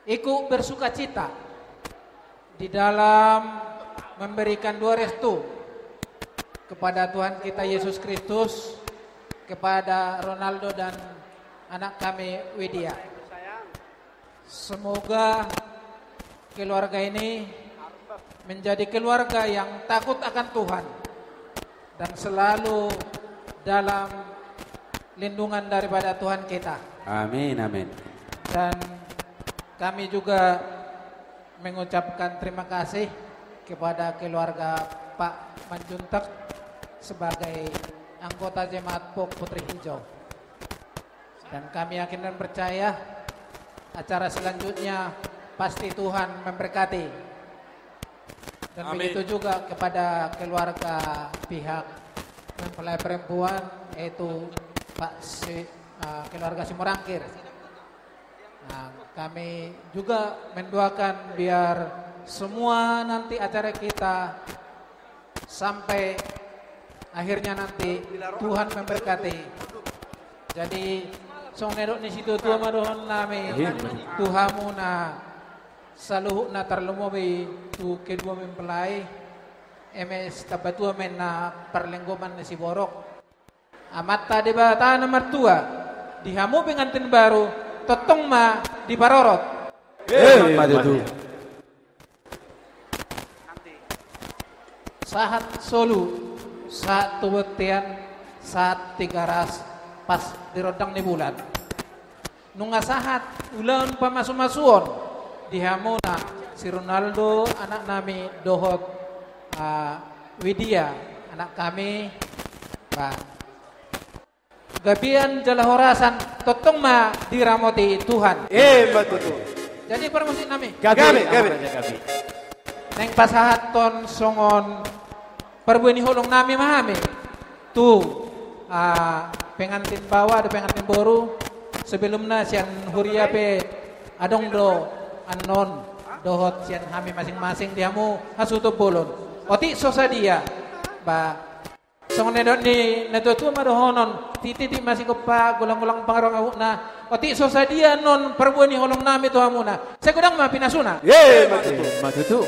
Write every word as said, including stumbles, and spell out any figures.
Ikut bersukacita di dalam memberikan doa restu kepada Tuhan kita Yesus Kristus, kepada Ronaldo dan anak kami Widya. Semoga keluarga ini menjadi keluarga yang takut akan Tuhan dan selalu dalam lindungan daripada Tuhan kita. Amin, amin. Dan kami juga mengucapkan terima kasih kepada keluarga Pak Manjuntak sebagai anggota jemaat Pok Putri Hijau. Dan kami yakin dan percaya acara selanjutnya pasti Tuhan memberkati. Dan Amin. Begitu juga kepada keluarga pihak mempelai perempuan, yaitu Pak Si-, eh, keluarga Simorangkir. Nah, kami juga mendoakan biar semua nanti acara kita sampai akhirnya nanti Tuhan memberkati. Jadi, songon na nidok ni situatua ma dohonon nami. Iya, betul. Tu hamuna saluhutna, tarlumobi tu kedua mempelai, eme sitamba tua ma inna parlenggoman ni siborok. Amanta Debata na martua, di hamu pengantin baru, tongtong ma diparorot. Eh, emma tutu. Sahat solu, sahat tu bontean, sahat Tigaras, pas di rondang ni bulan. Nunga sahat ulaon pamasumasuon di hamuna si Ronaldo anak nami dohot, ah, Widya anak kami, ba, gabean jala horasan tongtong ma diramoti Tuhan. Eh, emma tutu. Jadi parmusik nami. Gabe, gabe, gabe. Gabe. Naeng pasahathon songon parbue ni holong nami ma hami tu, ah, pengantin baoa dohot pengantin boru. Sebelumna sian huria pe adong do annon dohot sian hami masing-masing di hamu hasuhuton bolon. Otik so sadia, ba, songon na nidok ni natuatua ma dohonon, titik-titik ma sigompa, golang-golang pangarahutna. Otik so sadia annon parbue ni holong nami tu hamuna. Sai godang ma pinasuna. Ye, emma tutu. Emma tutu.